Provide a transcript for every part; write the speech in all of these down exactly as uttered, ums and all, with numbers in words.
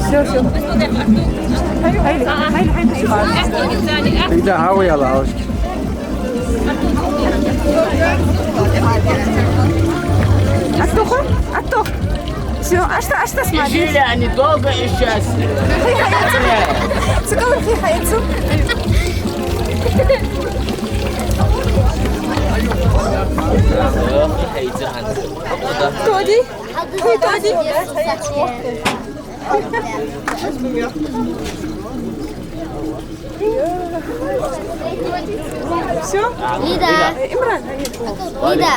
Всё, всё. Хайли, хайли, хайли, хайли. Ида хьавола, Алшка. Аттоха? Аттоха. Всё, а что, а что смотреть? Жили они долго и счастливо. Цикл хи хайцу. Тоди? Тоди? Всё? Лида. Э, Имран. Лида.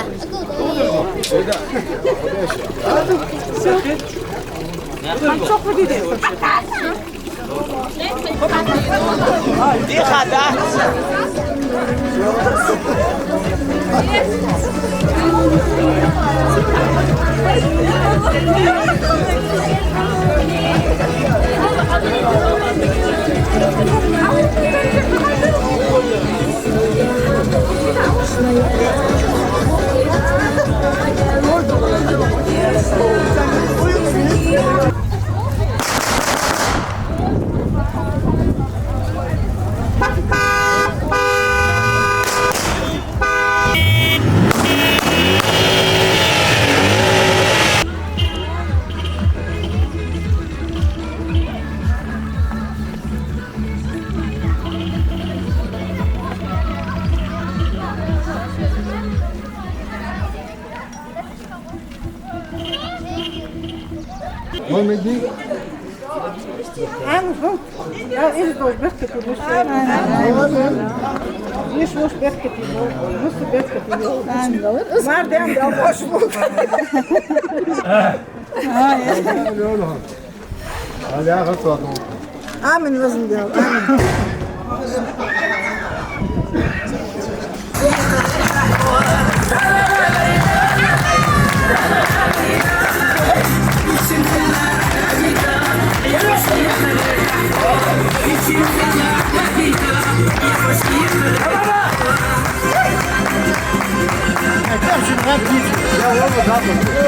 Всё. Там что победит? Тихо, да? Амин. Амин. Дала из долча беркате лолда шоана. Амин. Йиш йолаш беркате лолда, нус беркате лолда. Амин. Мар дем Дала баш лолда. Амин. Амин, везан Даьла, амин.